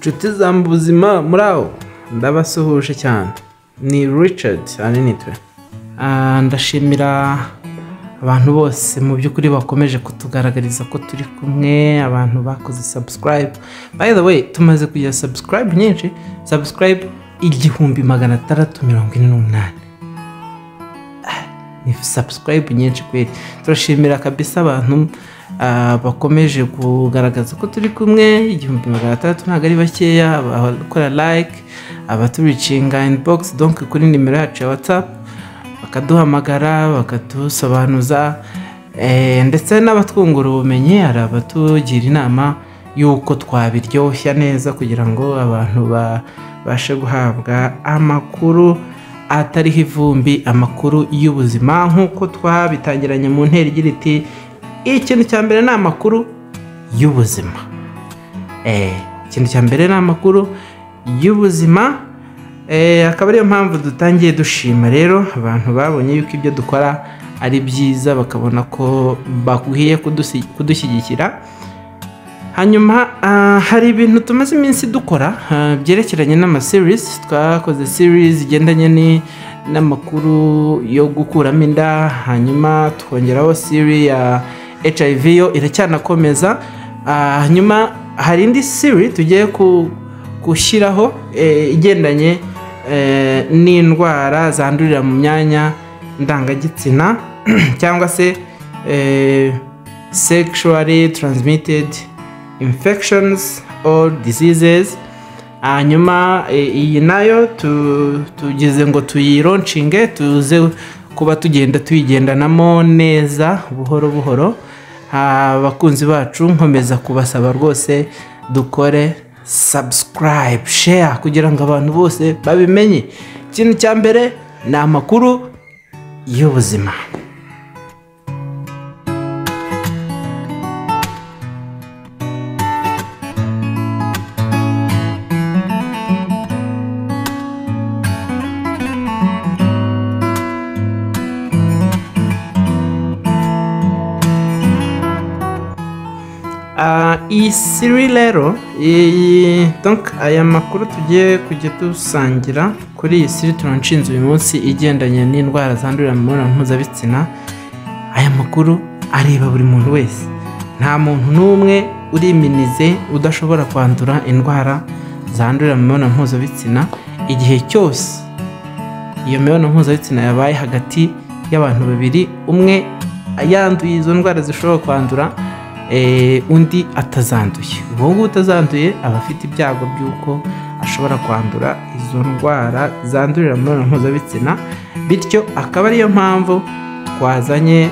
Nshuti za Mubuzima, muri aho ndabasuhuje cyane. Ni Richard Aninitwe. Ndashimira abantu bose mu by'ukuri bakomeje kutugaragariza ko turi kumwe, abantu bakoze subscribe. By the way, tumaze kugira subscribe nyinshi, subscribe 1648. Ni subscribe nyinshi kweli. Turashimira kabisa abantu bakomeje kugaragaza ko turi kumwe. 1600 ntabwo ari bakeya, abakora like, abaturicinga inbox, donc kuri nimero yacu ya WhatsApp bakaduhamagara bakatusobanuza, ndetse n'abatwungura ubumenyi, hari abatugira inama y'uko twabiryoshya neza kugira ngo abantu babashe guhabwa amakuru atariho ivumbi, amakuru y'ubuzima nk'uko twabitangiranye mu ntera igira iti ikintu cya mbere ni amakuru y'ubuzima. Ikintu cya mbere ni amakuru y'ubuzima. Akaba ariyo mpamvu dutangiye dushima rero abantu babonye yuko ibyo dukora ari byiza, bakabona ko bakwiye kudushyigikira. Hanyuma hari ibintu tumaze iminsi dukora byerekeranye n'ama series. Twakoze series igendanye n'amakuru yo gukuramo inda, hanyuma twongeraho series ya HIV yo iracyanakomeza. Hanyuma hari indi series tugiye gushyiraho igendanye n'indwara zandurira mu myanya ndangagitsina cyangwa se sexually transmitted infections or diseases. Hanyuma iyi nayo tugeze ngo tuyilaunchinge, tuze kuba tugenda tuyigendanamo neza buhoro buhoro. Abakunzi bacu nkomeza kubasaba rwose dukore subscribe, share kugira ngo abantu bose babimenye. Ikintu cya mbere ni amakuru y'ubuzima. Iyi siri rero, donc aya makuru tugiye kujya dusangira kuri iyi siri turanshinze uyu munsi igendanye n'indwara zandurira mu mibonano mpuzabitsina. Aya makuru areba buri muntu wese, nta muntu n'umwe uriminize udashobora kwandura indwara zandurira mu mibonano mpuzabitsina. Igihe cyose iyo mibonano mpuzabitsina yabaye hagati y'abantu babiri, umwe yanduye izo ndwara zishobora kwandura, undi atazanduye. Uwo nguwo utazanduye aba afite ibyago by'uko ashobora kwandura izo ndwara zandurira mu mibonano mpuzabitsina. Bityo akaba ariyo mpamvu twazanye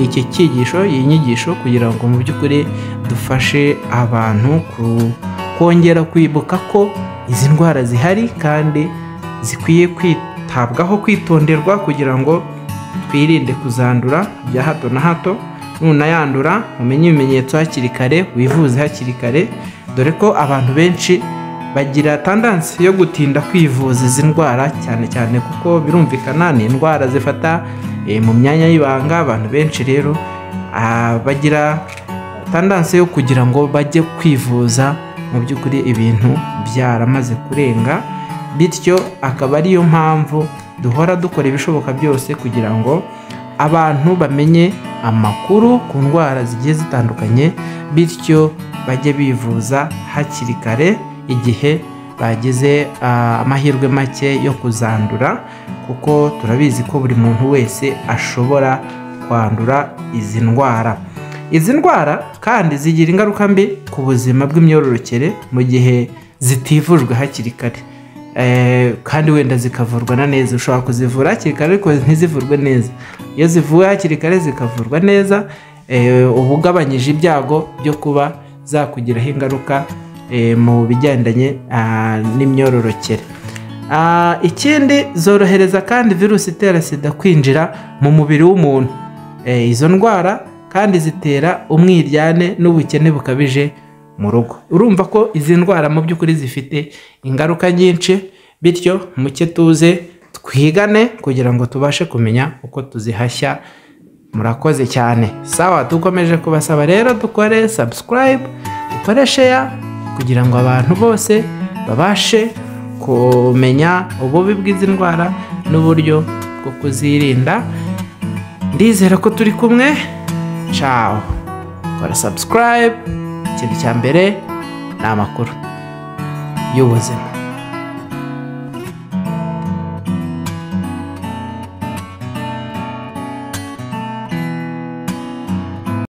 iki cyigisho, iyi nyigisho, kugira ngo mu by'ukuri dufashe abantu kongera kwibuka ko izi ndwara zihari kandi zikwiye kwitabwaho, kwitonderwa kugira ngo twirinde kuzandura bya hato na hato. Nunayandura umenye ibimenyetso hakiri kare, wivuze hakiri kare, dore ko abantu benshi bagira tendency yo gutinda kwivuza izi ndwara, cyane cyane kuko birumvikana ni indwara zifata mu myanya y'ibanga. Abantu benshi rero bagira tendency yo kugira ngo bajye kwivuza mu by'ukuri ibintu byaramaze kurenga. Bityo akaba ariyo mpamvu duhora dukora ibishoboka byose kugira ngo abantu bamenye amakuru ku ndwara zigiye zitandukanye, bityo bajye bivuza hakiri kare igihe bagize amahirwe make yo kuzandura, kuko turabizi ko buri muntu wese ashobora kwandura izi ndwara. Izi ndwara kandi zigira ingaruka mbi ku buzima bw'imyororokere mu gihe zitivujwe hakiri kare, kandi wenda zikavurwa na neza. Ushobora kuzivura hakiri kare ariko ntizivurwe neza. Iyo zivuwe hakiri kare zikavurwa neza, uba ugabanyije ibyago byo kuba zakugiraho ingaruka mu bigendanye n'imyororokere. Ikindi, zorohereza kandi virusi itera sida kwinjira mu mubiri w'umuntu. Izo ndwara kandi zitera umwiryane n'ubukene bukabije mu rugo. Urumva ko izi ndwara mu by'ukuri zifite ingaruka nyinshi, bityo muke tuze twigane kugira ngo tubashe kumenya uko tuzihashya. Murakoze cyane. Sawa, dukomeje kubasaba rero dukore subscribe, dukore share. kugira ngo abantu bose babashe kumenya ububi bw'izi ndwara n'uburyo bwo kuzirinda. Ndizera ko turi kumwe. Ciao, kora subscribe. Ikintu cya mbere ni amakuru y'ubuzima.